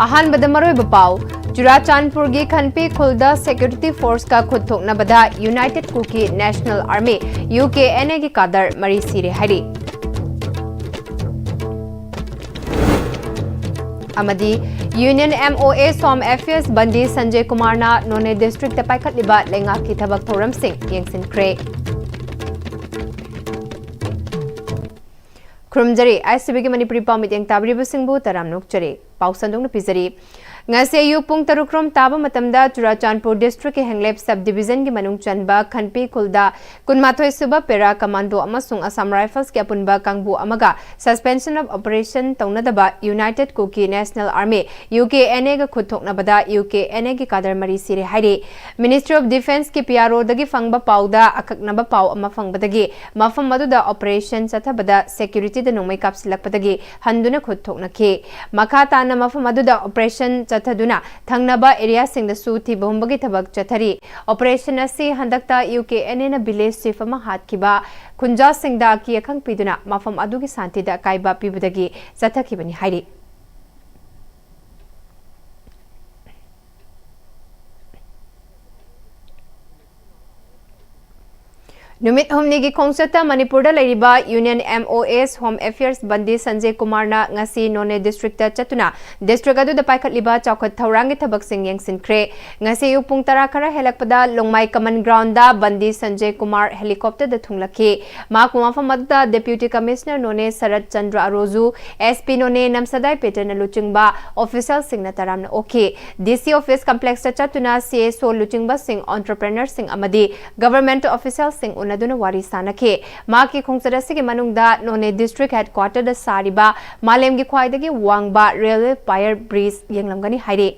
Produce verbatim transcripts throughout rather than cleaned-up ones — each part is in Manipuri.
ꯑꯍꯥꯟꯕꯗ ꯃꯔꯨꯑꯣꯏꯕ ꯄꯥꯎ, ꯆꯨꯔꯥꯆꯥꯟꯄꯨꯔꯒꯤ ꯈꯟꯄꯤ ꯈꯨꯜꯗ security forceꯀ ꯈꯨꯠ ꯊꯣꯛꯅꯕꯗ United Kuki National Army, UKNAꯒꯤ cadre ꯃꯔꯤ ꯁꯤꯔꯦ ꯍꯥꯏꯔꯤ꯫ ꯑꯃꯗꯤ Union MOAs Home Affairs ꯕꯟꯗꯤ ꯁꯟꯖꯦ ꯀꯨꯃꯥꯔꯅ ꯅꯣꯅꯦ districtꯇ ꯄꯥꯏꯈꯠꯂꯤꯕ ꯂꯩꯉꯥꯛꯀꯤ ꯊꯕꯛ ꯊꯧꯔꯝꯁꯤꯡ ꯌꯦꯡꯁꯤꯟꯈ꯭ꯔꯦ꯫ ꯈꯨꯔꯨꯝꯖꯔꯤ, ICBꯒꯤ ꯃꯅꯤꯄꯨꯔꯤ ꯄꯥꯎ ꯃꯤꯠꯌꯦꯡ ꯇꯥꯕꯤꯔꯤꯕꯁꯤꯡꯕꯨ ꯇꯔꯥꯝꯅ ꯑꯣꯛꯆꯔꯤ꯫ ꯄꯥꯎ ꯁꯟꯗꯣꯛꯅ ꯄꯤꯖꯔꯤ꯫ ꯉꯁꯤ ꯑꯌꯨꯛ ꯄꯨꯡ ꯇꯔꯨꯛ ꯔꯣꯝ ꯇꯥꯕ ꯃꯇꯝꯗ ꯆꯨꯔꯥꯆꯥꯟꯄꯨꯔ districtꯀꯤ ꯍꯦꯡꯂꯦꯞ sub divisionꯒꯤ ꯃꯅꯨꯡ ꯆꯟꯕ ꯈꯟꯄꯤ ꯈꯨꯜꯗ ꯀꯨꯟꯃꯥꯊꯣꯏ ꯁꯨꯕ Para Commando ꯑꯃꯁꯨꯡ Assam Riflesꯀꯤ ꯑꯄꯨꯟꯕ ꯀꯥꯡꯕꯨ ꯑꯃꯒ suspension of operation ꯇꯧꯅꯗꯕ United Kuki National Army, UKNAꯒ ꯈꯨꯠ ꯊꯣꯛꯅꯕꯗ UKNAꯒꯤ cadre ꯃꯔꯤ ꯁꯤꯔꯦ ꯍꯥꯏꯔꯤ꯫ Ministry of Defenceꯀꯤ PROꯗꯒꯤ ꯐꯪꯕ ꯄꯥꯎꯗ ꯑꯀꯛꯅꯕ ꯄꯥꯎ ꯑꯃ ꯐꯪꯕꯗꯒꯤ ꯃꯐꯝ ꯑꯗꯨꯗ operation ꯆꯠꯊꯕꯗ securityꯗ ꯅꯣꯡꯃꯩ ꯀꯥꯞꯁꯤꯜꯂꯛꯄꯗꯒꯤ ꯍꯟꯗꯨꯅ ꯈꯨꯠ ꯊꯣꯛꯅꯈꯤ꯫ ꯃꯈꯥ ꯇꯥꯅ ꯃꯐꯝ ꯑꯗꯨꯗ operation ꯆꯠꯊꯗꯨꯅ ꯊꯪꯅꯕ areaꯁꯤꯡꯗꯁꯨ ꯊꯤꯕ ꯍꯨꯝꯕꯒꯤ ꯊꯕꯛ ꯆꯠꯊꯔꯤ꯫ Operation ꯑꯁꯤ ꯍꯟꯗꯛꯇ UKNAꯅ village chief ꯑꯃ ꯍꯥꯠꯈꯤꯕ ꯈꯨꯟꯖꯥꯁꯤꯡꯗ ꯑꯀꯤ ꯑꯈꯪ ꯄꯤꯗꯨꯅ ꯃꯐꯝ ꯑꯗꯨꯒꯤ ꯁꯥꯟꯇꯤꯗ ꯑꯀꯥꯏꯕ ꯄꯤꯕꯗꯒꯤ ꯆꯠꯊꯈꯤꯕꯅꯤ ꯍꯥꯏꯔꯤ꯫ ꯅꯨꯃꯤꯠ ꯍꯨꯝꯅꯤꯒꯤ ꯈꯣꯡꯆꯠꯇ ꯃꯅꯤꯄꯨꯔꯗ ꯂꯩꯔꯤꯕ Union MOAs Home Affairs ꯕꯟꯗꯤ ꯁꯟꯖꯦ ꯀꯨꯃꯥꯔꯅ ꯉꯁꯤ ꯅꯣꯅꯦ districtꯇ ꯆꯠꯇꯨꯅ district ꯑꯗꯨꯗ ꯄꯥꯏꯈꯠꯂꯤꯕ ꯆꯥꯎꯈꯠ ꯊꯧꯔꯥꯡꯒꯤ ꯊꯕꯛꯁꯤꯡ ꯌꯦꯡꯁꯤꯟꯈ꯭ꯔꯦ꯫ ꯉꯁꯤ ꯑꯌꯨꯛ ꯄꯨꯡ ꯇꯔꯥ ꯈꯔ ꯍꯦꯜꯂꯛꯄꯗ ꯂꯣꯡꯃꯥꯏ common groundꯗ ꯕꯟꯗꯤ ꯁꯟꯖꯦ ꯀꯨꯃꯥꯔ helicopterꯗ ꯊꯨꯡꯂꯛꯈꯤ꯫ ꯃꯍꯥꯛꯄꯨ ꯃꯐꯝ ꯑꯗꯨꯗ Deputy Commissioner ꯅꯣꯅꯦ ꯁꯔꯠ ꯆꯟꯗ꯭ꯔ ꯑꯔꯣꯖꯨ, SP ꯅꯣꯅꯦ ꯅꯝꯁꯥꯗꯥꯏ ꯄꯦꯇꯔꯅ ꯂꯨꯆꯤꯡꯕ officialꯁꯤꯡꯅ ꯇꯔꯥꯝꯅ ꯑꯣꯛꯈꯤ꯫ DC office complexꯇ ꯆꯠꯇꯨꯅ CSO ꯂꯨꯆꯤꯡꯕꯁꯤꯡ, entrepreneurꯁꯤꯡ ꯑꯃꯗꯤ government officialꯁꯤꯡ ꯎꯅꯗꯨꯅ ꯋꯥꯔꯤ ꯁꯥꯅꯈꯤ꯫ ꯃꯍꯥꯛꯀꯤ ꯈꯣꯡꯆꯠ ꯑꯁꯤꯒꯤ ꯃꯅꯨꯡꯗ ꯅꯣꯅꯦ district headquarterꯗ ꯁꯥꯔꯤꯕ ꯃꯥꯂꯦꯝꯒꯤ ꯈ꯭ꯋꯥꯏꯗꯒꯤ ꯋꯥꯡꯕ railway pier bridge ꯌꯦꯡꯂꯝꯒꯅꯤ ꯍꯥꯏꯔꯤ꯫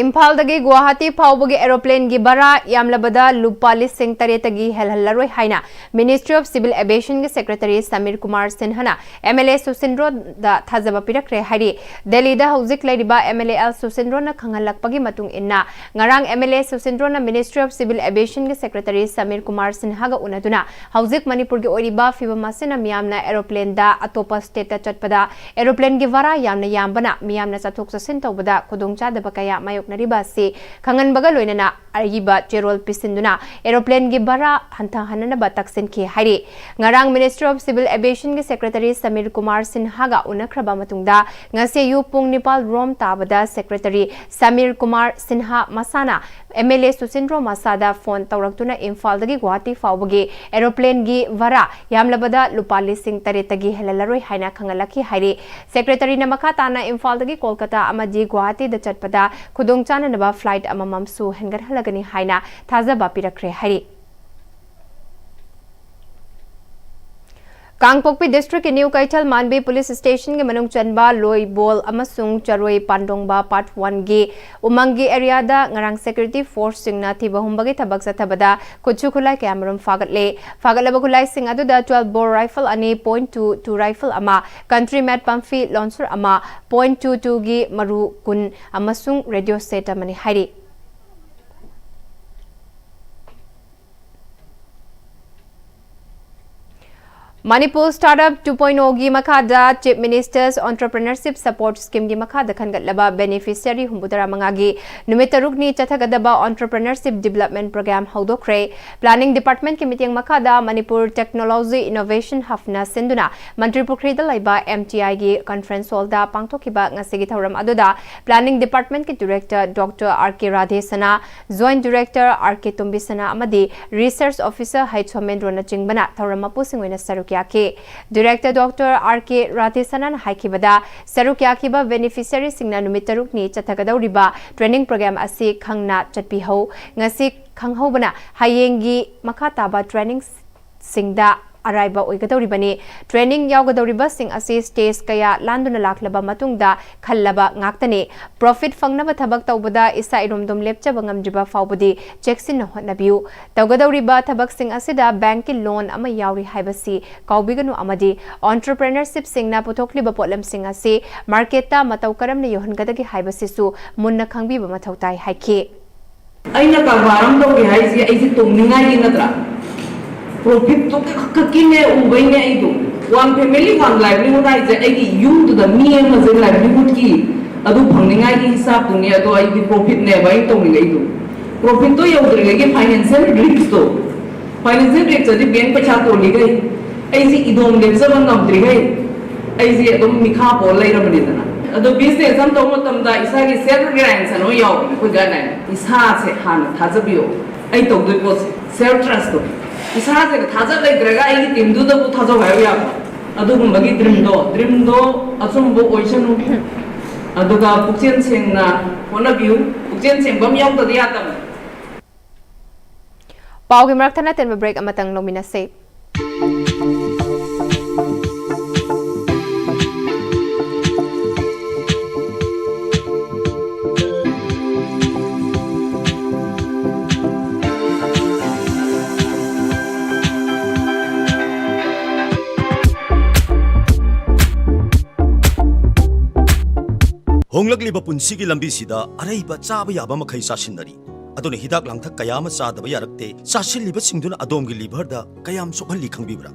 ꯏꯝꯐꯥꯜꯗꯒꯤ ꯒꯨꯋꯥꯍꯥꯇꯤ ꯐꯥꯎꯕꯒꯤ aeroplane ꯒꯤ ꯚꯔꯥ ꯌꯥꯝꯂꯕꯗ ꯂꯨꯄꯥ ꯂꯤꯁꯤꯡ ꯇꯔꯦꯠꯇꯒꯤ ꯍꯦꯜꯍꯜꯂꯔꯣꯏ ꯍꯥꯏꯅ Ministry of Civil Aviation ꯒꯤ Secretary ꯁꯃꯤꯔ ꯀꯨꯃꯥꯔ ꯁꯤꯟꯍꯅ MLA ꯁꯨꯁꯤꯟꯗ꯭ꯔꯣꯗ ꯊꯥꯖꯕ ꯄꯤꯔꯛꯈ꯭ꯔꯦ ꯍꯥꯏꯔꯤ꯫ ꯗꯦꯜꯂꯤꯗ ꯍꯧꯖꯤꯛ ꯂꯩꯔꯤꯕ MLA ꯑꯦꯜ ꯁꯨꯁꯤꯟꯗ꯭ꯔꯣꯅ ꯈꯪꯍꯜꯂꯛꯄꯒꯤ ꯃꯇꯨꯡ ꯏꯟꯅ, ꯉꯔꯥꯡ MLA ꯁꯨꯁꯤꯟꯗ꯭ꯔꯣꯅ Ministry of Civil Aviation ꯒꯤ Secretary ꯁꯃꯤꯔ ꯀꯨꯃꯥꯔ ꯁꯤꯟꯍꯒ ꯎꯅꯗꯨꯅ ꯍꯧꯖꯤꯛ ꯃꯅꯤꯄꯨꯔꯒꯤ ꯑꯣꯏꯔꯤꯕ ꯐꯤꯕꯝ ꯑꯁꯤꯅ ꯃꯤꯌꯥꯝꯅ aeroplane ꯗ ꯑꯇꯣꯞꯄ state ꯇ ꯆꯠꯄꯗ aeroplane ꯒꯤ ꯚꯔꯥ ꯌꯥꯝꯅ ꯌꯥꯝꯕꯅ ꯃꯤꯌꯥꯝꯅ ꯆꯠꯊꯣꯛ ꯆꯠꯁꯤꯟ ꯇꯧꯕꯗ ꯈꯨꯗꯣꯡꯆꯥꯗꯕ ꯀꯌꯥ ꯃꯥꯌꯣꯛꯅꯔꯤꯕ ꯑꯁꯤ ꯈꯪꯍꯟꯕꯒ ꯂꯣꯏꯅꯅ ꯑꯏꯕ ꯆꯦꯔꯣꯜ ꯄꯤꯁꯤꯟꯗꯨꯅ aeroplane ꯒꯤ ꯚꯔꯥ ꯍꯟꯊꯍꯟꯅꯅꯕ ꯇꯛꯁꯤꯟꯈꯤ ꯍꯥꯏꯔꯤ꯫ ꯉꯔꯥꯡ Ministry of Civil Aviation ꯒꯤ Secretary ꯁꯃꯤꯔ ꯀꯨꯃꯥꯔ ꯁꯤꯟꯍꯥꯒ ꯎꯅꯈ꯭ꯔꯕ ꯃꯇꯨꯡꯗ ꯉꯁꯤ ꯑꯌꯨꯛ ꯄꯨꯡ ꯅꯤꯄꯥꯜ ꯔꯣꯝ ꯇꯥꯕꯗ Secretary ꯁꯃꯤꯔ ꯀꯨꯃꯥꯔ ꯁꯤꯟꯍꯥ ꯃꯁꯥꯅ MLA ꯁꯨꯁꯤꯟꯗ꯭ꯔꯣ ꯃꯁꯥꯗ phone ꯇꯧꯔꯛꯇꯨꯅ ꯏꯝꯐꯥꯜꯗꯒꯤ ꯒꯨꯋꯥꯍꯥꯇꯤ ꯐꯥꯎꯕꯒꯤ aeroplane ꯒꯤ ꯚꯔꯥ ꯌꯥꯝꯂꯕꯗ ꯂꯨꯄꯥ ꯂꯤꯁꯤꯡ ꯇꯔꯦꯠꯇꯒꯤ ꯍꯦꯜꯍꯜꯂꯔꯣꯏ ꯍꯥꯏꯅ ꯈꯪꯍꯜꯂꯛꯈꯤ ꯍꯥꯏꯔꯤ꯫ Secretary ꯅ ꯃꯈꯥ ꯇꯥꯅ ꯏꯝꯐꯥꯜꯗꯒꯤ ꯀꯣꯜꯀꯇꯥ ꯑꯃꯗꯤ ꯒꯨꯋꯥꯍꯥꯇꯤꯗ ꯆꯠꯄꯗ ꯈꯨꯗꯣꯡꯆꯥꯅꯅꯕ flight ꯑꯃꯃꯝꯁꯨ ꯍꯦꯟꯒꯠꯍꯜꯂꯒꯅꯤ ꯍꯥꯏꯅ ꯊꯥꯖꯕ ꯄꯤꯔꯛꯈ꯭ꯔꯦ ꯍꯥꯏꯔꯤ꯫ ꯀꯥꯡꯄꯣꯛꯄꯤ district ꯀꯤ New ꯀꯩꯊꯦꯜ ꯃꯥꯟꯕꯤ police station ꯒꯤ ꯃꯅꯨꯡ ꯆꯟꯕ ꯂꯣꯏꯕꯣꯜ ꯑꯃꯁꯨꯡ ꯆꯔꯣꯏ ꯄꯥꯟꯗꯣꯡꯕ part one ꯒꯤ ꯎꯃꯪꯒꯤ area ꯗ ꯉꯔꯥꯡ security force ꯁꯤꯡꯅ ꯊꯤꯕ ꯍꯨꯝꯕꯒꯤ ꯊꯕꯛ ꯆꯠꯊꯕꯗ ꯈꯨꯠꯁꯨ ꯈꯨꯠꯂꯥꯏ ꯀꯌꯥꯃꯔꯨꯝ ꯐꯥꯒꯠꯂꯦ꯫ ꯐꯥꯒꯠꯂꯕ ꯈꯨꯠꯂꯥꯏꯁꯤꯡ ꯑꯗꯨꯗ twelve bore rifle ꯑꯅꯤ, point two two rifle ꯑꯃ, country made ꯄꯝꯐꯤ launcher ꯑꯃ, point two two ꯒꯤ ꯃꯔꯨ ꯀꯨꯟ ꯑꯃꯁꯨꯡ radio set ꯑꯃꯅꯤ ꯍꯥꯏꯔꯤ꯫ Manipur Startup two point O ꯒꯤ ꯃꯈꯥꯗ Chief Minister's Entrepreneurship Support Scheme ꯒꯤ ꯃꯈꯥꯗ ꯈꯟꯒꯠꯂꯕ beneficiary ꯍꯨꯝꯐꯨꯇꯔꯥ ꯃꯉꯥꯒꯤ ꯅꯨꯃꯤꯠ ꯇꯔꯨꯛꯅꯤ ꯆꯠꯊꯒꯗꯕ Entrepreneurship Development Program ꯍꯧꯗꯣꯛꯈ꯭ꯔꯦ꯫ Planning Department ꯀꯤ ꯃꯤꯠꯌꯦꯡ ꯃꯈꯥꯗ Manipur Technology Innovation Hub ꯅ ꯁꯤꯟꯗꯨꯅ ꯃꯟꯇ꯭ꯔꯤ ꯄꯨꯈ꯭ꯔꯤꯗ ꯂꯩꯕ M T I ꯒꯤ conference hall ꯗ ꯄꯥꯡꯊꯣꯛꯈꯤꯕ ꯉꯁꯤꯒꯤ ꯊꯧꯔꯝ ꯑꯗꯨꯗ Planning Department ꯀꯤ Director Doctor R K ꯔꯥꯙꯦꯁꯅꯥ, Joint Director R K ꯇꯣꯝꯕꯤꯁꯅꯥ ꯑꯃꯗꯤ Research Officer ꯍꯩꯆ ꯁꯣꯃꯦꯟꯗ꯭ꯔꯣꯅꯆꯤꯡꯕꯅ ꯊꯧꯔꯝ ꯃꯄꯨꯁꯤꯡ ꯑꯣꯏꯅ ꯁꯔꯨꯛ ꯌꯥꯈꯤ꯫ Director Doctor R K ꯔꯥꯙꯦꯁꯅꯥꯅ ꯍꯥꯏꯈꯤꯕꯗ, ꯁꯔꯨꯛ ꯌꯥꯈꯤꯕ beneficiary ꯁꯤꯡꯅ ꯅꯨꯃꯤꯠ ꯇꯔꯨꯛꯅꯤ ꯆꯠꯊꯒꯗꯧꯔꯤꯕ training program ꯑꯁꯤ ꯈꯪꯅ ꯆꯠꯄꯤꯍꯧ꯫ ꯉꯁꯤ ꯈꯪꯍꯧꯕꯅ ꯍꯌꯦꯡꯒꯤ ꯃꯈꯥ ꯇꯥꯕ training ꯁꯤꯡꯗ ꯑꯔꯥꯏꯕ ꯑꯣꯏꯒꯗꯧꯔꯤꯕꯅꯤ꯫ ꯇ꯭ꯔꯦꯅꯤꯡ ꯌꯥꯎꯒꯗꯧꯔꯤꯕꯁꯤꯡ ꯑꯁꯤ ꯁ꯭ꯇꯦꯖ ꯀꯌꯥ ꯂꯥꯟꯗꯨꯅ ꯂꯥꯛꯂꯕ ꯃꯇꯨꯡꯗ ꯈꯜꯂꯕ ꯉꯥꯛꯇꯅꯤ꯫ ꯄ꯭ꯔꯣꯐꯤꯠ ꯐꯪꯅꯕ ꯊꯕꯛ ꯇꯧꯕꯗ ꯏꯁꯥ ꯏꯔꯣꯝꯗꯣꯝ ꯂꯦꯞꯆꯕ ꯉꯝꯗ꯭ꯔꯤꯕ ꯐꯥꯎꯕꯗꯤ ꯆꯦꯛꯁꯤꯟꯅ ꯍꯣꯠꯅꯕꯤꯌꯨ꯫ ꯇꯧꯒꯗꯧꯔꯤꯕ ꯊꯕꯛꯁꯤꯡ ꯑꯁꯤꯗ ꯕꯦꯡꯛꯀꯤ ꯂꯣꯟ ꯑꯃ ꯌꯥꯎꯔꯤ ꯍꯥꯏꯕꯁꯤ ꯀꯥꯎꯕꯤꯒꯅꯨ ꯑꯃꯗꯤ ꯑꯣꯟꯇꯔꯄ꯭ꯔꯦꯅꯔꯁꯤꯞꯁꯤꯡꯅ ꯄꯨꯊꯣꯛꯂꯤꯕ ꯄꯣꯠꯂꯝꯁꯤꯡ ꯑꯁꯤ ꯃꯥꯔꯀꯦꯠꯇ ꯃꯇꯧ ꯀꯔꯝꯅ ꯌꯧꯍꯟꯒꯗꯒꯦ ꯍꯥꯏꯕꯁꯤꯁꯨ ꯃꯨꯟꯅ ꯈꯪꯕꯤꯕ ꯃꯊꯧ ꯇꯥꯏ ꯍꯥꯏꯈꯤ꯫ ꯑꯩꯅ ꯀꯔꯕꯥꯔ ꯑꯃ ꯇꯧꯒꯦ ꯍꯥꯏꯁꯦ ꯑꯩꯁꯦ ꯇꯣꯡꯅꯤꯡꯉꯥꯏꯒꯤ ꯅꯠꯇ꯭ꯔꯥ? ꯄ꯭ꯔꯣꯐꯤꯠꯇꯣ ꯈꯛꯀꯤꯅꯦ ꯎꯕꯩꯅꯦ ꯑꯩꯗꯣ꯫ One family, one livelihood ꯍꯥꯏꯁꯦ ꯑꯩꯒꯤ ꯌꯨꯝꯗꯨꯗ ꯃꯤ ꯑꯃꯁꯦ ꯂꯥꯏꯚꯂꯤꯍꯨꯗꯀꯤ ꯑꯗꯨ ꯐꯪꯅꯤꯡꯉꯥꯏꯒꯤ ꯍꯤꯁꯥꯞꯇꯨꯅꯤ, ꯑꯗꯣ ꯑꯩꯗꯤ ꯄ꯭ꯔꯣꯐꯤꯠꯅꯦꯕ ꯑꯩꯅ ꯇꯧꯅꯤꯡꯉꯛꯏꯗꯣ꯫ ꯄ꯭ꯔꯣꯐꯤꯠꯇꯣ ꯌꯧꯗ꯭ꯔꯤꯉꯩꯒꯤ ꯐꯥꯏꯅꯥꯟꯁꯤꯌꯦꯜ ꯔꯤꯛꯁꯇꯣ, ꯐꯥꯏꯅꯥꯟꯁꯤꯌꯦꯜ ꯔꯤꯛꯁ ꯑꯗꯤ ꯕꯦꯡꯛ ꯄꯩꯁꯥ ꯇꯣꯜꯂꯤꯈꯩ, ꯑꯩꯁꯦ ꯏꯗꯣꯝ ꯂꯦꯞꯆꯕ ꯉꯝꯗ꯭ꯔꯤꯈꯩ, ꯑꯩꯁꯦ ꯑꯗꯨꯝ ꯃꯤꯈꯥ ꯄꯣꯜ ꯂꯩꯔꯕꯅꯤꯗꯅ꯫ ꯑꯗꯣ ꯕꯤꯖꯤꯅꯦꯁ ꯑꯃ ꯇꯧꯕ ꯃꯇꯝꯗ ꯏꯁꯥꯒꯤ ꯁꯦꯜꯐ ꯔꯤꯂꯥꯌꯟꯁ ꯑꯃ ꯌꯥꯎꯕꯅꯦ ꯑꯩꯈꯣꯏ ꯒꯥꯏꯗꯂꯥꯏꯟ꯫ ꯏꯁꯥꯁꯦ ꯍꯥꯟꯅ ꯊꯥꯖꯕꯤꯌꯣ꯫ ꯑꯩ ꯇꯧꯗꯣꯏ ꯄꯣꯠꯁꯦ ꯁꯦꯜꯐ ꯇ꯭ꯔꯁꯇꯣ꯫ ꯏꯁꯥꯁꯦ ꯊꯥꯖ ꯂꯩꯇ꯭ꯔꯒ ꯑꯩꯒꯤ ꯇꯤꯝꯗꯨꯗꯕꯨ ꯊꯥꯖꯧ ꯍꯥꯏꯕ ꯌꯥꯕ꯭ꯔꯣ? ꯑꯗꯨꯒꯨꯝꯕꯒꯤ ꯗ꯭ꯔꯤꯝꯗꯣ, ꯗ꯭ꯔꯤꯝꯗꯣ ꯑꯆꯨꯝꯕ ꯑꯣꯏꯁꯅꯨ꯫ ꯑꯗꯨꯒ ꯄꯨꯛꯆꯦꯜ ꯁꯦꯡꯅ ꯍꯣꯠꯅꯕꯤꯌꯨ꯫ ꯄꯨꯛꯆꯦꯜ ꯁꯦꯡꯕ ꯑꯃ ꯌꯥꯎꯗꯗꯤ ꯌꯥꯗꯕꯅꯤ꯫ ꯄꯥꯎꯒꯤ ꯃꯔꯛ ꯊꯠꯅ ꯇꯦꯟꯕ ꯕ꯭ꯔꯦꯛ ꯑꯃꯇꯪ ꯂꯧꯃꯤꯟꯅꯁꯦ꯫ ꯍꯣꯡꯂꯛꯂꯤꯕ ꯄꯨꯟꯁꯤꯒꯤ ꯂꯝꯕꯤꯁꯤꯗ ꯑꯔꯩꯕ ꯆꯥꯕ ꯌꯥꯕ ꯃꯈꯩ ꯆꯥꯁꯤꯟꯅꯔꯤ꯫ ꯑꯗꯨꯅ ꯍꯤꯗꯥꯛ ꯂꯥꯡꯊꯛ ꯀꯌꯥ ꯑꯃ ꯆꯥꯗꯕ ꯌꯥꯔꯛꯇꯦ꯫ ꯆꯥꯁꯤꯜꯂꯤꯕꯁꯤꯡꯗꯨꯅ ꯑꯗꯣꯝꯒꯤ ꯂꯤꯚꯔꯗ ꯀꯌꯥꯝ ꯁꯣꯛꯍꯜꯂꯤ ꯈꯪꯕꯤꯕ꯭ꯔꯥ?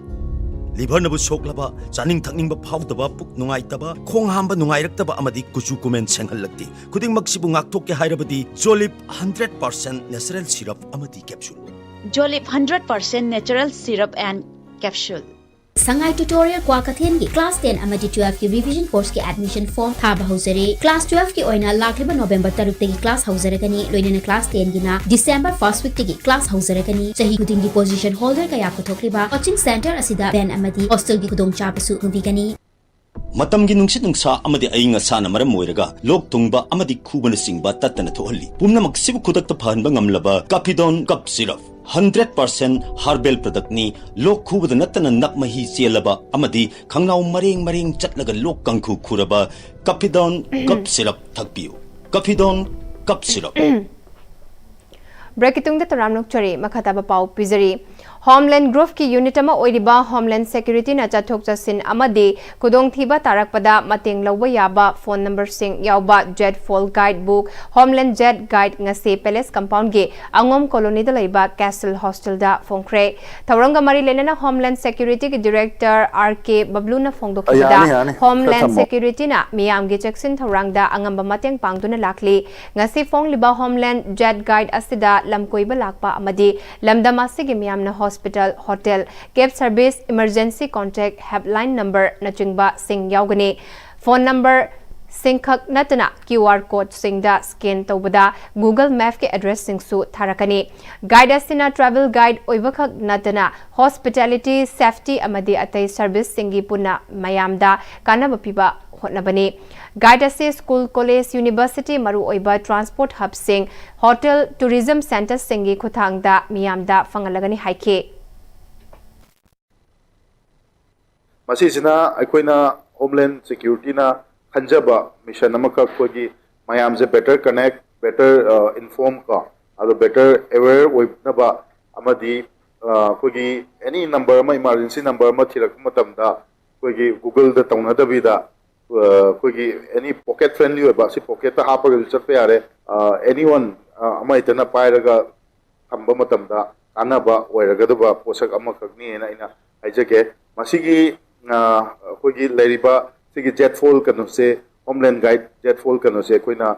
ꯂꯤꯚꯔꯅꯕꯨ ꯁꯣꯛꯂꯕ, ꯆꯥꯅꯤꯡ ꯊꯛꯅꯤꯡꯕ ꯐꯥꯎꯗꯕ, ꯄꯨꯛ ꯅꯨꯡꯉꯥꯏꯇꯕ, ꯈꯣꯡ ꯍꯥꯝꯕ ꯅꯨꯡꯉꯥꯏꯔꯛꯇꯕ ꯑꯃꯗꯤ ꯀꯨꯆꯨ ꯀꯨꯃꯦꯟ ꯁꯦꯡꯍꯜꯂꯛꯇꯦ꯫ ꯈꯨꯗꯤꯡꯃꯛꯁꯤꯕꯨ ꯉꯥꯛꯊꯣꯛꯀꯦ ꯍꯥꯏꯔꯕꯗꯤ ꯖꯣꯂꯤꯞ ꯍꯟꯗ꯭ꯔꯦꯠ ꯄꯥꯔꯁꯦꯟ natural syrup ꯑꯃꯗꯤ capsule꯫ Jolip hundred percent natural syrup and capsule. ꯁꯉꯥꯏ ꯇ꯭ꯌꯨꯇꯣꯔꯤꯌꯦꯜ ꯀ꯭ꯋꯥꯀꯩꯊꯦꯜꯒꯤ ꯀ꯭ꯂꯥꯁ ꯇꯦꯟ ꯑꯃꯗꯤ ꯇꯨꯋꯦꯜꯐꯀꯤ ꯔꯤꯚꯤꯖꯟ ꯀꯣꯔꯁꯀꯤ ꯑꯦꯗꯃꯤꯁꯟ ꯐꯣꯔꯝ ꯊꯥꯕ ꯍꯧꯖꯔꯦ꯫ ꯀ꯭ꯂꯥꯁ ꯇꯨꯋꯦꯜꯐꯀꯤ ꯑꯣꯏꯅ ꯂꯥꯛꯂꯤꯕ ꯅꯣꯕꯦꯝꯕꯔ ꯇꯔꯨꯛꯇꯒꯤ ꯀ꯭ꯂꯥꯁ ꯍꯧꯖꯔꯒꯅꯤ, ꯂꯣꯏꯅꯅ ꯀ꯭ꯂꯥꯁ ꯇꯦꯟꯒꯤꯅ ꯗꯤꯁꯦꯝꯕꯔ ꯐꯥꯔꯁ ꯋꯤꯛꯇꯒꯤ ꯀ꯭ꯂꯥꯁ ꯍꯧꯖꯔꯒꯅꯤ꯫ ꯆꯍꯤ ꯈꯨꯗꯤꯡꯒꯤ ꯄꯣꯖꯤꯁꯟ ꯍꯣꯜꯗꯔ ꯀꯌꯥ ꯄꯨꯊꯣꯛꯂꯤꯕ ꯀꯣꯆꯤꯡ ꯁꯦꯟꯇꯔ ꯑꯁꯤꯗ ꯚꯦꯟ ꯑꯃꯗꯤ ꯍꯣꯁꯇꯦꯜꯒꯤ ꯈꯨꯗꯣꯡꯆꯥꯕꯁꯨ ꯐꯪꯕꯤꯒꯅꯤ꯫ ꯃꯇꯝꯒꯤ ꯅꯨꯡꯁꯤꯠ ꯅꯨꯡꯁꯥ ꯑꯃꯗꯤ ꯑꯏꯪ ꯑꯁꯥꯅ ꯃꯔꯝ ꯑꯣꯏꯔꯒ ꯂꯣꯛ ꯊꯨꯡꯕ ꯑꯃꯗꯤ ꯈꯨꯕꯅꯆꯤꯡꯕ ꯇꯠꯇꯅ ꯊꯣꯛꯍꯜꯂꯤ꯫ ꯄꯨꯝꯅꯃꯛꯁꯤꯕꯨ ꯈꯨꯗꯛꯇ ꯐꯍꯟꯕ ꯉꯝꯂꯕ ꯀꯥꯄꯤꯗꯣꯟ cough syrup. Hundred percent herbal ꯄ꯭ꯔꯗꯛꯅꯤ꯫ ꯂꯣꯛ ꯈꯨꯕꯗ ꯅꯠꯇꯅ ꯅꯞ ꯃꯍꯤ ꯆꯦꯜꯂꯕ ꯑꯃꯗꯤ ꯈꯪꯅꯥꯎ ꯃꯔꯦꯡ ꯃꯔꯦꯡ ꯆꯠꯂꯒ ꯂꯣꯛ ꯀꯥꯡꯈꯨ ꯈꯨꯔꯕ ꯀꯐꯤꯗꯣꯟ ꯀꯞ ꯁꯤꯔꯞ ꯊꯛꯄꯤꯌꯨ꯫ ꯀꯐꯤꯗꯣꯟ ꯀꯞ ꯁꯤꯔꯞ꯫ ꯕ꯭ꯔꯦꯛꯀꯤ ꯇꯨꯡꯗ ꯇꯔꯥꯝꯅ ꯑꯣꯛꯆꯔꯤ꯫ ꯃꯈꯥ ꯇꯥꯕ ꯄꯥꯎ ꯄꯤꯖꯔꯤ꯫ ꯍꯣꯝꯂꯦꯟ ꯒ꯭ꯔꯨꯞꯀꯤ ꯌꯨꯅꯤꯠ ꯑꯃ ꯑꯣꯏꯔꯤꯕ ꯍꯣꯝꯂꯦꯟ ꯁꯦꯀ꯭ꯌꯨꯔꯤꯇꯤꯅ ꯆꯠꯊꯣꯛ ꯆꯠꯁꯤꯟ ꯑꯃꯗꯤ ꯈꯨꯗꯣꯡꯊꯤꯕ ꯇꯥꯔꯛꯄꯗ ꯃꯇꯦꯡ ꯂꯧꯕ ꯌꯥꯕ ꯐꯣꯟ ꯅꯝꯕꯔꯁꯤꯡ ꯌꯥꯎꯕ ꯖꯦꯠ ꯐꯣꯜ ꯒꯥꯏꯗ ꯕꯨꯛ, ꯍꯣꯝꯂꯦꯟ ꯖꯦꯠ ꯒꯥꯏꯗ, ꯉꯁꯤ ꯄꯦꯂꯦꯁ ꯀꯝꯄꯥꯎꯟꯒꯤ ꯑꯉꯣꯝ ꯀꯣꯂꯣꯅꯤꯗ ꯂꯩꯕ ꯀꯦꯁꯜ ꯍꯣꯁꯇꯦꯜꯗ ꯐꯣꯡꯈ꯭ꯔꯦ꯫ ꯊꯧꯔꯝꯒ ꯃꯔꯤ ꯂꯩꯅꯅ ꯍꯣꯝꯂꯦꯟ ꯁꯦꯀ꯭ꯌꯨꯔꯤꯇꯤꯒꯤ ꯗꯤꯔꯦꯛꯇꯔ ꯑꯥꯔ ꯀꯦ ꯕꯕ꯭ꯂꯨꯅ ꯐꯣꯡꯗꯣꯛꯈꯤꯕꯗ, ꯌꯥꯅꯤ, ꯌꯥꯅꯤ꯫ ꯈꯔ ꯍꯣꯝꯂꯦꯟ ꯊꯝꯃꯣ꯫ ꯁꯦꯀ꯭ꯌꯨꯔꯤꯇꯤꯅ ꯃꯤꯌꯥꯝꯒꯤ ꯆꯦꯛꯁꯤꯟ ꯊꯧꯔꯥꯡꯗ ꯑꯉꯝꯕ ꯃꯇꯦꯡ ꯄꯥꯡꯗꯨꯅ ꯂꯥꯛꯂꯤ꯫ ꯉꯁꯤ ꯐꯣꯡꯂꯤꯕ ꯍꯣꯝꯂꯦꯟ ꯖꯦꯠ ꯒꯥꯏꯗ ꯑꯁꯤꯗ ꯂꯝꯀꯣꯏꯕ ꯂꯥꯛꯄ ꯑꯃꯗꯤ ꯂꯝꯗꯝ ꯑꯁꯤꯒꯤ ꯃꯤꯌꯥꯝꯅ hospital, hotel, cab service, emergency contact helpline ꯅꯝꯕꯔꯅꯆꯤꯡꯕꯁꯤꯡ ꯌꯥꯎꯒꯅꯤ꯫ ꯐꯣꯟ ꯅꯝꯕꯔꯁꯤꯡꯈꯛ ꯅꯠꯇꯅ ꯀ꯭ꯌꯨ ꯑꯥꯔ ꯀꯣꯗꯁꯤꯡꯗ ꯁ꯭ꯀꯦꯟ ꯇꯧꯕꯗ ꯒꯨꯒꯜ ꯃꯦꯞꯀꯤ ꯑꯦꯗ꯭ꯔꯦꯁꯁꯤꯡꯁꯨ ꯊꯥꯔꯛꯀꯅꯤ꯫ ꯒꯥꯏꯗ ꯑꯁꯤꯅ ꯇ꯭ꯔꯥꯚꯦꯜ ꯒꯥꯏꯗ ꯑꯣꯏꯕꯈꯛ ꯅꯠꯇꯅ ꯍꯣꯁꯄꯤꯇꯥꯂꯤꯇꯤ, ꯁꯦꯐꯇꯤ ꯑꯃꯗꯤ ꯑꯇꯩ ꯁꯔꯚꯤꯁꯁꯤꯡꯒꯤ ꯄꯨꯟꯅ ꯃꯌꯥꯝꯗ ꯀꯥꯟꯅꯕ ꯄꯤꯕ ꯍꯣꯠꯅꯕꯅꯤ꯫ ꯒꯥꯏꯗ ꯑꯁꯤ ꯁ꯭ꯀꯨꯜ, ꯀꯣꯂꯦꯖ, ꯌꯨꯅꯤꯚꯔꯁꯤꯇꯤ, ꯃꯔꯨꯑꯣꯏꯕ ꯇ꯭ꯔꯥꯟꯁꯄꯣꯔꯠ ꯍꯕꯁꯤꯡ, ꯍꯣꯇꯦꯜ, ꯇꯨꯔꯤꯖꯝ ꯁꯦꯟꯇꯔꯁꯤꯡꯒꯤ ꯈꯨꯠꯊꯥꯡꯗ ꯃꯤꯌꯥꯝꯗ ꯐꯪꯍꯜꯂꯒꯅꯤ ꯍꯥꯏꯈꯤ꯫ ꯃꯁꯤꯁꯤꯅ ꯑꯩꯈꯣꯏꯅ ꯍꯣꯝꯂꯦꯟ ꯁꯦꯀ꯭ꯌꯨꯔꯤꯇꯤꯅ ꯈꯟꯖꯕ ꯃꯤꯁꯟ ꯑꯃꯈꯛ, ꯑꯩꯈꯣꯏꯒꯤ ꯃꯌꯥꯝꯁꯦ ꯕꯦꯇꯔ ꯀꯅꯦꯛ, ꯕꯦꯇꯔ ꯏꯟꯐꯣꯔꯝ ꯀꯣ, ꯑꯗꯣ ꯕꯦꯇꯔ ꯑꯦꯋꯦꯌꯔ ꯑꯣꯏꯅꯕ ꯑꯃꯗꯤ ꯑ, ꯑꯩꯈꯣꯏꯒꯤ ꯑꯦꯅꯤ ꯅꯝꯕꯔ ꯑꯃ, ꯏꯃꯥꯔꯖꯦꯟꯁꯤ ꯅꯝꯕꯔ ꯑꯃ ꯊꯤꯔꯛꯄ ꯃꯇꯝꯗ ꯑꯩꯈꯣꯏꯒꯤ ꯒꯨꯒꯜꯗ ꯇꯧꯅꯗꯕꯤꯗ, ꯑ, ꯑꯩꯈꯣꯏꯒꯤ ꯑꯦꯅꯤ ꯄꯣꯀꯦꯠ ꯐ꯭ꯔꯦꯟꯂꯤ ꯑꯣꯏꯕ, ꯁꯤ ꯄꯣꯀꯦꯠꯇ ꯍꯥꯞꯄꯒꯁꯨ ꯆꯠꯄ ꯌꯥꯔꯦ꯫ ꯑꯦꯅꯤ ꯋꯥꯟ ꯑꯃ ꯍꯦꯛꯇꯅ ꯄꯥꯏꯔꯒ ꯊꯝꯕ ꯃꯇꯝꯗ ꯀꯥꯟꯅꯕ ꯑꯣꯏꯔꯒꯗꯕ ꯄꯣꯠꯁꯛ ꯑꯃꯈꯛꯅꯤꯅ ꯑꯩꯅ ꯍꯥꯏꯖꯒꯦ꯫ ꯃꯁꯤꯒꯤ, ꯑ, ꯑꯩꯈꯣꯏꯒꯤ ꯂꯩꯔꯤꯕ ꯁꯤꯒꯤ ꯖꯦꯠ ꯐꯣꯜ ꯀꯩꯅꯣꯁꯦ, ꯍꯣꯝꯂꯦꯟ ꯒꯥꯏꯗ ꯖꯦꯠ ꯐꯣꯜ ꯀꯩꯅꯣꯁꯦ ꯑꯩꯈꯣꯏꯅ,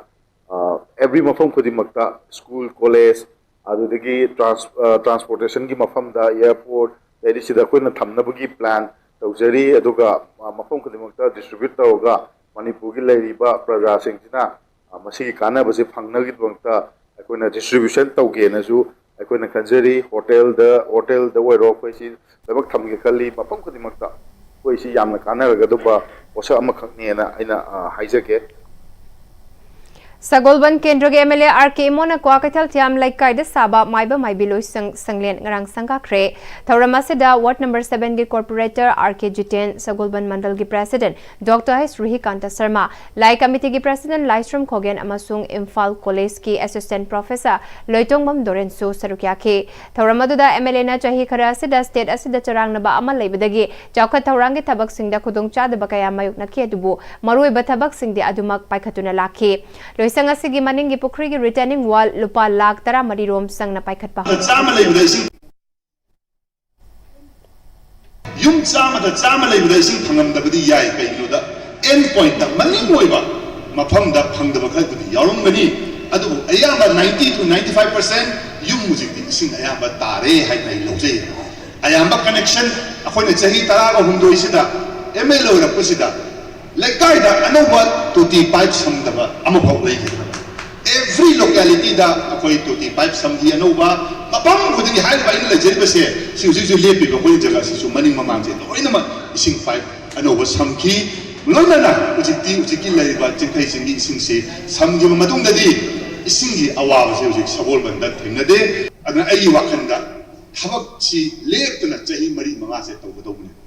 ꯑ, ꯑꯦꯕ꯭ꯔꯤ ꯃꯐꯝ ꯈꯨꯗꯤꯡꯃꯛꯇ, ꯁ꯭ꯀꯨꯜ, ꯀꯣꯂꯦꯖ, ꯑꯗꯨꯗꯒꯤ ꯇ꯭ꯔꯥꯟꯁ-, ꯑ, ꯇ꯭ꯔꯥꯟꯁꯄꯣꯔꯇꯦꯁꯟꯒꯤ ꯃꯐꯝꯗ, ꯑꯦꯌꯥꯔꯄꯣꯔꯠ, ꯑꯗꯩꯗꯤ ꯁꯤꯗ ꯑꯩꯈꯣꯏꯅ ꯊꯝꯅꯕꯒꯤ ꯄ꯭ꯂꯥꯟ ꯇꯧꯖꯔꯤ꯫ ꯑꯗꯨꯒ, ꯑ, ꯃꯐꯝ ꯈꯨꯗꯤꯡꯃꯛꯇ ꯗꯤꯁꯇ꯭ꯔꯤꯕ꯭ꯌꯨꯠ ꯇꯧꯔꯒ ꯃꯅꯤꯄꯨꯔꯒꯤ ꯂꯩꯔꯤꯕ ꯄ꯭ꯔꯖꯥꯁꯤꯡꯁꯤꯅ, ꯑ, ꯃꯁꯤꯒꯤ ꯀꯥꯟꯅꯕꯁꯦ ꯐꯪꯅꯕꯒꯤꯗꯃꯛꯇ ꯑꯩꯈꯣꯏꯅ ꯗꯤꯁꯇ꯭ꯔꯤꯕ꯭ꯌꯨꯁꯟ ꯇꯧꯒꯦꯅꯁꯨ ꯑꯩꯈꯣꯏꯅ ꯈꯟꯖꯔꯤ꯫ ꯍꯣꯇꯦꯜꯗ, ꯍꯣꯇꯦꯜꯗ ꯑꯣꯏꯔꯣ, ꯑꯩꯈꯣꯏ ꯁꯤ ꯂꯣꯏꯅꯃꯛ ꯊꯝꯒꯦ ꯈꯜꯂꯤ꯫ ꯃꯐꯝ ꯈꯨꯗꯤꯡꯃꯛꯇ ꯑꯩꯈꯣꯏ ꯁꯤ ꯌꯥꯝꯅ ꯀꯥꯟꯅꯔꯒꯗꯕ ꯄꯣꯠꯁꯛ ꯑꯃꯈꯛꯅꯦꯅ ꯑꯩꯅ, ꯑ, ꯍꯥꯏꯖꯒꯦ꯫ ꯁꯒꯣꯜꯕꯟ ꯀꯦꯟꯗ꯭ꯔꯒꯤ M L A R K ꯏꯃꯣꯅ Kwakeithel ꯊꯤꯌꯥꯝ ꯂꯩꯀꯥꯏꯗ ꯁꯥꯕ ꯃꯥꯏꯕ ꯃꯥꯏꯕꯤ ꯂꯣꯏꯁꯪ ꯁꯪꯂꯦꯟ ꯉꯔꯥꯡ ꯁꯪꯒꯥꯈ꯭ꯔꯦ꯫ ꯊꯧꯔꯝ ꯑꯁꯤꯗ ward number seven ꯒꯤ corporator R K ꯖꯤꯇꯦꯟ, ꯁꯒꯣꯜꯕꯟ ꯃꯟꯗꯜꯒꯤ president Doctor H ꯔꯨꯍꯤꯀꯥꯟꯇ ꯁꯔꯃ, ꯂꯥꯏ committee ꯒꯤ president ꯂꯥꯏꯁ꯭ꯔꯝ ꯈꯣꯒꯦꯟ ꯑꯃꯁꯨꯡ ꯏꯝꯐꯥꯜ college ꯀꯤ assistant professor ꯂꯣꯏꯇꯣꯡꯕꯝ ꯗꯣꯔꯦꯟꯁꯨ ꯁꯔꯨꯛ ꯌꯥꯈꯤ꯫ ꯊꯧꯔꯝ ꯑꯗꯨꯗ M L A ꯅ ꯆꯍꯤ ꯈꯔ ꯑꯁꯤꯗ state ꯑꯁꯤꯗ ꯆꯔꯥꯡꯅꯕ ꯑꯃ ꯂꯩꯕꯗꯒꯤ ꯆꯥꯎꯈꯠ ꯊꯧꯔꯥꯡꯒꯤ ꯊꯕꯛꯁꯤꯡꯗ ꯈꯨꯗꯣꯡꯆꯥꯗꯕ ꯀꯌꯥ ꯃꯥꯌꯣꯛꯅꯈꯤ, ꯑꯗꯨꯕꯨ ꯃꯔꯨꯑꯣꯏꯕ ꯊꯕꯛꯁꯤꯡꯗꯤ ꯑꯗꯨꯃꯛ ꯄꯥꯏꯈꯠꯇꯨꯅ ꯂꯥꯛꯈꯤ꯫ ꯂꯣꯏꯁꯪ ꯑꯁꯤꯒꯤ ꯃꯅꯤꯡꯒꯤ ꯄꯨꯈ꯭ꯔꯤꯒꯤ retaining wall ꯂꯨꯄꯥ ꯂꯥꯈ ꯇꯔꯥꯃꯔꯤ ꯔꯣꯝ ꯆꯪꯅ ꯄꯥꯏꯈꯠꯄ ꯆꯥꯝꯃ ꯂꯩꯕꯗ ꯏꯁꯤꯡ, ꯌꯨꯝ ꯆꯥꯝꯃꯗ ꯆꯥꯝꯃ ꯂꯩꯕꯗ ꯏꯁꯤꯡ ꯐꯪꯉꯝꯗꯕꯗꯤ ꯌꯥꯏ꯫ ꯀꯩꯒꯤꯅꯣꯗ end point ꯇ ꯃꯅꯤꯡ ꯑꯣꯏꯕ ꯃꯐꯝꯗ ꯐꯪꯗꯕ ꯈꯔꯕꯨꯗꯤ ꯌꯥꯎꯔꯝꯒꯅꯤ, ꯑꯗꯨꯕꯨ ꯑꯌꯥꯝꯕ ninety to ninety five percent ꯌꯨꯝ ꯍꯧꯖꯤꯛꯇꯤ ꯏꯁꯤꯡ ꯑꯌꯥꯝꯕ ꯇꯥꯔꯦ ꯍꯥꯏꯅ ꯑꯩ ꯂꯧꯖꯩ꯫ ꯑꯌꯥꯝꯕ connection ꯑꯩꯈꯣꯏꯅ ꯆꯍꯤ ꯇꯔꯥꯒ ꯍꯨꯝꯗꯣꯏꯁꯤꯗ M L A ꯑꯣꯏꯔꯛꯄꯁꯤꯗ ꯂꯩꯀꯥꯏꯗ ꯑꯅꯧꯕ ꯇꯣꯇꯤ pipe ꯁꯝꯗꯕ ꯑꯃꯐꯥꯎ ꯂꯩꯈꯤꯗ꯭ꯔꯦ꯫ Every locality ꯗ ꯑꯩꯈꯣꯏ ꯇꯣꯇꯤ pipe ꯁꯝꯈꯤ ꯑꯅꯧꯕ꯫ ꯃꯐꯝ ꯈꯨꯗꯤꯡꯒꯤ ꯍꯥꯏꯔꯤꯕ ꯑꯩꯅ ꯂꯩꯖꯔꯤꯕꯁꯦ, ꯁꯤ ꯍꯧꯖꯤꯛ ꯍꯧꯖꯤꯛ ꯂꯦꯞꯄꯤꯕ ꯑꯩꯈꯣꯏ ꯖꯒꯥꯁꯤꯁꯨ ꯃꯅꯤꯡ ꯃꯃꯥꯡꯁꯦ ꯂꯣꯏꯅꯃꯛ ꯏꯁꯤꯡ pipe ꯑꯅꯧꯕ ꯁꯝꯈꯤ꯫ ꯂꯣꯏꯅꯅ ꯍꯧꯖꯤꯛꯇꯤ, ꯍꯧꯖꯤꯛꯀꯤ ꯂꯩꯔꯤꯕ ꯆꯤꯡꯈꯩ ꯆꯤꯡꯒꯤ ꯏꯁꯤꯡꯁꯤ ꯁꯝꯈꯤꯕ ꯃꯇꯨꯡꯗꯗꯤ ꯏꯁꯤꯡꯒꯤ ꯑꯋꯥꯕꯁꯦ ꯍꯧꯖꯤꯛ ꯁꯒꯣꯜꯕꯟꯗ ꯊꯦꯡꯅꯗꯦ꯫ ꯑꯗꯨꯅ ꯑꯩꯒꯤ ꯋꯥꯈꯜꯗ ꯊꯕꯛꯁꯤ ꯂꯦꯞꯇꯅ ꯆꯍꯤ ꯃꯔꯤ ꯃꯉꯥꯁꯦ ꯇꯧꯒꯗꯧꯕꯅꯤ꯫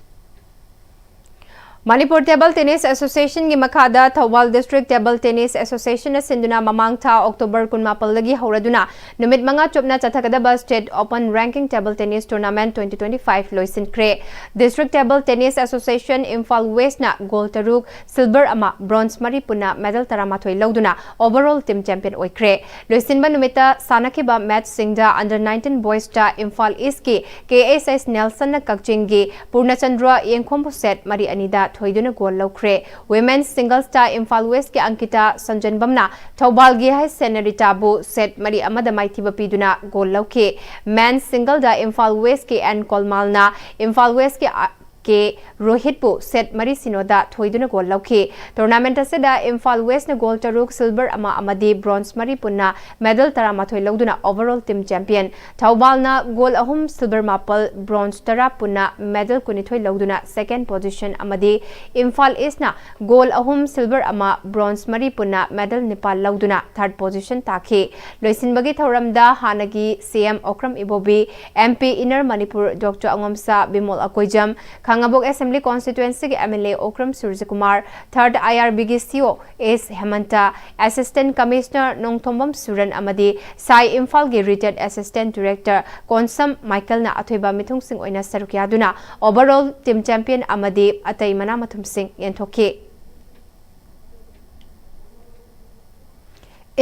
Manipur Table Tennis Association ꯒꯤ ꯃꯈꯥꯗ Thoubal District Table Tennis Association ꯅ ꯁꯤꯟꯗꯨꯅ ꯃꯃꯥꯡ ꯊꯥ October ꯀꯨꯟꯃꯥꯄꯜꯗꯒꯤ ꯍꯧꯔꯗꯨꯅ ꯅꯨꯃꯤꯠ ꯃꯉꯥ ꯆꯨꯞꯅ ꯆꯠꯊꯒꯗꯕ State Open Ranking Table Tennis Tournament twenty twenty-five ꯂꯣꯏꯁꯤꯟꯈ꯭ꯔꯦ꯫ District Table Tennis Association Imphal West ꯅ gold ꯇꯔꯨꯛ, silver ꯑꯃ, bronze ꯃꯔꯤ ꯄꯨꯟꯅ medal ꯇꯔꯥꯃꯥꯊꯣꯏ ꯂꯧꯗꯨꯅ overall team champion ꯑꯣꯏꯈ꯭ꯔꯦ꯫ ꯂꯣꯏꯁꯤꯟꯕ ꯅꯨꯃꯤꯠꯇ ꯁꯥꯟꯅꯈꯤꯕ match ꯁꯤꯡꯗ under nineteen boys ꯇ Imphal East ꯀꯤ K S S Nelson ꯅ ꯀꯛꯆꯤꯡꯒꯤ ꯄꯨꯔꯅꯆꯟꯗ꯭ꯔ ꯌꯦꯡꯈꯣꯝꯕꯨ set ꯃꯔꯤ ꯑꯅꯤꯗ ꯊꯣꯏꯗꯨꯅ gold ꯂꯧꯈ꯭ꯔꯦ꯫ Women's singles ꯇ Imphal West ꯀꯤ ꯑꯪꯀꯤꯇꯥ ꯁꯟꯖꯟꯕꯝꯅ ꯊꯧꯕꯥꯜꯒꯤ ꯍꯩꯁ ꯁꯦꯅꯔꯤꯇꯥꯕꯨ set ꯃꯔꯤ ꯑꯃꯗ ꯃꯥꯏꯊꯤꯕ ꯄꯤꯗꯨꯅ gold ꯂꯧꯈꯤ꯫ Men's single ꯗ Imphal West ꯀꯤ N ꯀꯣꯜꯃꯥꯜꯅ Imphal West ꯀꯤ ꯑ-, ꯀꯦ ꯔꯣꯍꯤꯠꯄꯨ ꯁꯦꯠ ꯃꯔꯤ ꯁꯤꯅꯣꯗ ꯊꯣꯏꯗꯨꯅ ꯒꯣꯜ ꯂꯧꯈꯤ꯫ ꯇꯣꯔꯅꯥꯃꯦꯟꯠ ꯑꯁꯤꯗ ꯏꯝꯐꯥꯜ ꯋꯦꯁꯅ ꯒꯣꯜ ꯇꯔꯨꯛ, ꯁꯤꯜꯚꯔ ꯑꯃ ꯑꯃꯗꯤ ꯕ꯭ꯔꯣꯟꯖ ꯃꯔꯤ ꯄꯨꯟꯅ ꯃꯦꯗꯜ ꯇꯔꯥꯃꯥꯊꯣꯏ ꯂꯧꯗꯨꯅ overall team champion, ꯊꯧꯕꯥꯜꯅ ꯒꯣꯜ ꯑꯍꯨꯝ, ꯁꯤꯜꯚꯔ ꯃꯥꯄꯜ, ꯕ꯭ꯔꯣꯟꯖ ꯇꯔꯥ ꯄꯨꯟꯅ ꯃꯦꯗꯜ ꯀꯨꯟꯅꯤꯊꯣꯏ ꯂꯧꯗꯨꯅ second position ꯑꯃꯗꯤ ꯏꯝꯐꯥꯜ ꯏꯁꯅ ꯒꯣꯜ ꯑꯍꯨꯝ, ꯁꯤꯜꯚꯔ ꯑꯃ, ꯕ꯭ꯔꯣꯟꯖ ꯃꯔꯤ ꯄꯨꯟꯅ ꯃꯦꯗꯜ ꯅꯤꯄꯥꯜ ꯂꯧꯗꯨꯅ third position ꯇꯥꯈꯤ꯫ ꯂꯣꯏꯁꯤꯟꯕꯒꯤ ꯊꯧꯔꯝꯗ ꯍꯥꯟꯅꯒꯤ C M Okram Ibobi, M P inner Manipur doctor Angomcha Bimol Akoijam, Khangabok assembly ꯀꯣꯟꯁꯇꯤꯇ꯭ꯋꯦꯟꯁꯤꯒꯤ M L A Okram Surajkumar, third I R ꯕꯤꯒꯤ C E O S Hemanta, assistant commissioner Nongthombam Suran ꯑꯃꯗꯤ ꯁꯥꯏ ꯏꯝꯐꯥꯜꯒꯤ ꯔꯤꯇꯥꯌꯔꯗ ꯑꯦꯁꯤꯁꯇꯦꯟꯠ ꯗꯤꯔꯦꯛꯇꯔ ꯀꯣꯟꯁꯝ ꯃꯥꯏꯀꯦꯜꯅ ꯑꯊꯣꯏꯕ ꯃꯤꯊꯨꯡꯁꯤꯡ ꯑꯣꯏꯅ ꯁꯔꯨꯛ ꯌꯥꯗꯨꯅ overall team champion ꯑꯃꯗꯤ ꯑꯇꯩ ꯃꯅꯥ ꯃꯊꯨꯝꯁꯤꯡ ꯌꯦꯟꯊꯣꯛꯈꯤ꯫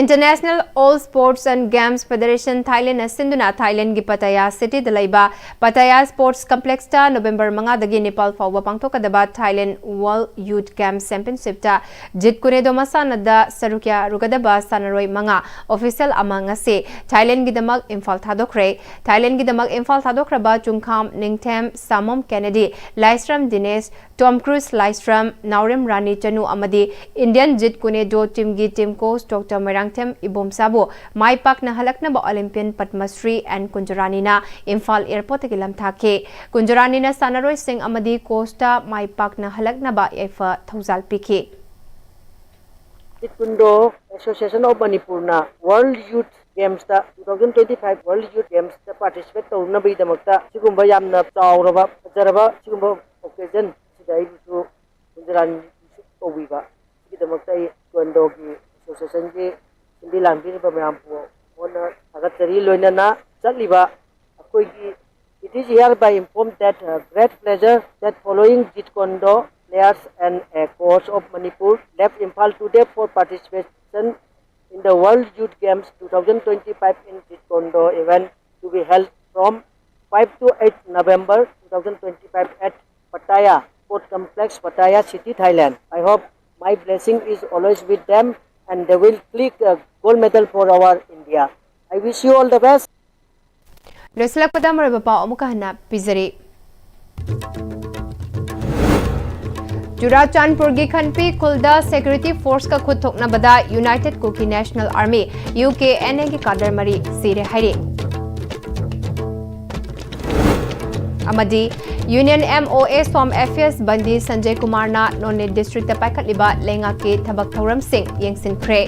International All Sports and Games Federation Thailandꯅ ꯁꯤꯟꯗꯨꯅ ꯊꯥꯏꯂꯦꯟꯒꯤ ꯄꯇꯌꯥ ꯁꯤꯇꯤꯗ ꯂꯩꯕ ꯄꯇꯌꯥ ꯁ꯭ꯄꯣꯔꯠꯁ ꯀꯝꯄ꯭ꯂꯦꯛꯁꯇ ꯅꯣꯕꯦꯝꯕꯔ ꯃꯉꯥꯗꯒꯤ ꯅꯤꯄꯥꯜ ꯐꯥꯎꯕ ꯄꯥꯡꯊꯣꯛꯀꯗꯕ Thailand World Youth Games Championshipꯇ ꯖꯤꯠ ꯀꯨꯅꯦꯗꯣ ꯃꯁꯥꯟꯅꯗ ꯁꯔꯨꯛ ꯌꯥꯔꯨꯒꯗꯕ ꯁꯥꯟꯅꯔꯣꯏ ꯃꯉꯥ official ꯑꯃ ꯉꯁꯤ ꯊꯥꯏꯂꯦꯟꯒꯤꯗꯃꯛ ꯏꯝꯐꯥꯜ ꯊꯥꯗꯣꯛꯈ꯭ꯔꯦ꯫ ꯊꯥꯏꯂꯦꯟꯒꯤꯗꯃꯛ ꯏꯝꯐꯥꯜ ꯊꯥꯗꯣꯛꯈ꯭ꯔꯕ ꯆꯨꯡꯈꯥꯝ ꯅꯤꯡꯊꯦꯝ, ꯁꯥꯃꯝ ꯀꯦꯅꯦꯗꯤ, ꯂꯥꯏꯁ꯭ꯔꯝ ꯗꯤꯅꯦꯁ, ꯇꯣꯝ ꯀ꯭ꯔꯨꯖ ꯂꯥꯏꯁ꯭ꯔꯝ, ꯅꯥꯎꯔꯦꯝ ꯔꯥꯅꯤ ꯆꯅꯨ ꯑꯃꯗꯤ ꯏꯟꯗꯤꯌꯟ ꯖꯤꯠ ꯀꯨꯅꯦꯗꯣ ꯇꯤꯝꯒꯤ ꯇꯤꯝ ꯀꯣꯆ ꯗꯣꯛꯇꯔ ꯃꯣꯏꯔꯥꯡꯊꯦꯝ ꯏꯕꯣꯝꯆꯥꯕꯨ ꯃꯥꯏ ꯄꯥꯛꯅ ꯍꯜꯂꯛꯅꯕ ꯑꯣꯂꯤꯝꯄꯤꯌꯟ ꯄꯗꯃꯁ꯭ꯔꯤ ꯑꯦꯟ ꯀꯨꯟꯖꯔꯥꯅꯤꯅ ꯏꯝꯐꯥꯜ ꯑꯦꯌꯔꯄꯣꯔꯠꯇꯒꯤ ꯂꯝꯊꯥꯈꯤ꯫ ꯀꯨꯟꯖꯔꯥꯅꯤꯅ ꯁꯥꯟꯅꯔꯣꯏꯁꯤꯡ ꯑꯃꯗꯤ ꯀꯣꯆꯇ ꯃꯥꯏ ꯄꯥꯛꯅ ꯍꯜꯂꯛꯅꯕ ꯌꯥꯏꯐ ꯊꯧꯖꯥꯜ ꯄꯤꯈꯤ꯫ ꯖꯤꯠ ꯀꯨꯟꯗꯣ Association of ꯃꯅꯤꯄꯨꯔꯅ World Youth Gamesꯇ, two thousand twenty five World Youth Gamesꯇ participate ꯇꯧꯅꯕꯒꯤꯗꯃꯛꯇ ꯁꯤꯒꯨꯝꯕ ꯌꯥꯝꯅ ꯆꯥꯎꯔꯕ, ꯐꯖꯔꯕ ꯁꯤꯒꯨꯝꯕ occasion ꯑꯁꯤꯗ ꯑꯩꯕꯨꯁꯨ ꯀꯨꯟꯖꯔꯥꯅꯤꯁꯨ ꯀꯧꯕꯤꯕ, ꯁꯤꯒꯤꯗꯃꯛꯇ ꯑꯩ ꯖꯤꯠ ꯀꯨꯟꯗꯣꯒꯤ associationꯒꯤ ꯁꯤꯟꯕꯤ ꯂꯥꯡꯕꯤꯔꯤꯕ ꯃꯌꯥꯝꯕꯨ ꯍꯣꯟꯅ ꯊꯥꯒꯠꯆꯔꯤ꯫ ꯂꯣꯏꯅꯅ ꯆꯠꯂꯤꯕ ꯑꯩꯈꯣꯏꯒꯤ, it is hereby informed that, uh, great pleasure that following Jeet Kune Do players and a coach of Manipur left Imphal today for participation in the World Youth Games two thousand twenty-five in Jeet Kune Do event to be held from five to eight November two thousand twenty-five at Pattaya Sport Complex, Pattaya City, Thailand. I hope my blessing is always with them and they will click a gold medal for our India. I wish you all the best. ꯂꯣꯏꯁꯤꯜꯂꯛꯄꯗ ꯃꯔꯨꯑꯣꯏꯕ ꯄꯥꯎ ꯑꯃꯨꯛꯀ ꯍꯟꯅ ꯄꯤꯖꯔꯤ꯫ ꯆꯨꯔꯥꯆꯥꯟꯄꯨꯔꯒꯤ ꯈꯟꯄꯤ ꯈꯨꯜꯗ ꯁꯦꯀ꯭ꯌꯨꯔꯤꯇꯤ ꯐꯣꯔꯁꯀ ꯈꯨꯠ ꯊꯣꯛꯅꯕꯗ United Kuki national army, U K N ꯑꯦꯒꯤ ꯀꯥꯗꯔ ꯃꯔꯤ ꯁꯤꯔꯦ ꯍꯥꯏꯔꯤ꯫ ꯑꯃꯗꯤ ꯌꯨꯅꯤꯌꯟ ꯑꯦꯝ ꯑꯣ ꯑꯦ ꯁꯣꯝ ꯑꯦꯐ ꯑꯦꯁ ꯕꯟꯗꯤ ꯁꯟꯖꯌ ꯀꯨꯃꯥꯔꯅ ꯅꯣꯅꯦ ꯗꯤꯁꯇ꯭ꯔꯤꯛꯇ ꯄꯥꯏꯈꯠꯂꯤꯕ ꯂꯩꯉꯥꯛꯀꯤ ꯊꯕꯛ ꯊꯧꯔꯝꯁꯤꯡ ꯌꯦꯡꯁꯤꯟꯈ꯭ꯔꯦ꯫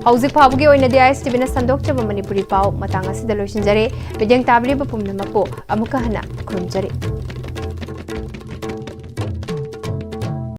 ꯍꯧꯖꯤꯛ ꯐꯥꯎꯕꯒꯤ ꯑꯣꯏꯅꯗꯤ ꯑꯥꯏ ꯑꯦꯁ ꯇꯤ ꯚꯤꯅ ꯁꯟꯗꯣꯛꯆꯕ ꯃꯅꯤꯄꯨꯔꯤ ꯄꯥꯎ ꯃꯇꯥꯡ ꯑꯁꯤꯗ ꯂꯣꯏꯁꯤꯟꯖꯔꯦ꯫ ꯃꯤꯠꯌꯦꯡ ꯇꯥꯕꯤꯔꯤꯕ ꯄꯨꯝꯅꯃꯛꯄꯨ ꯑꯃꯨꯛꯀ ꯍꯟꯅ ꯈꯨꯔꯨꯝꯖꯔꯤ꯫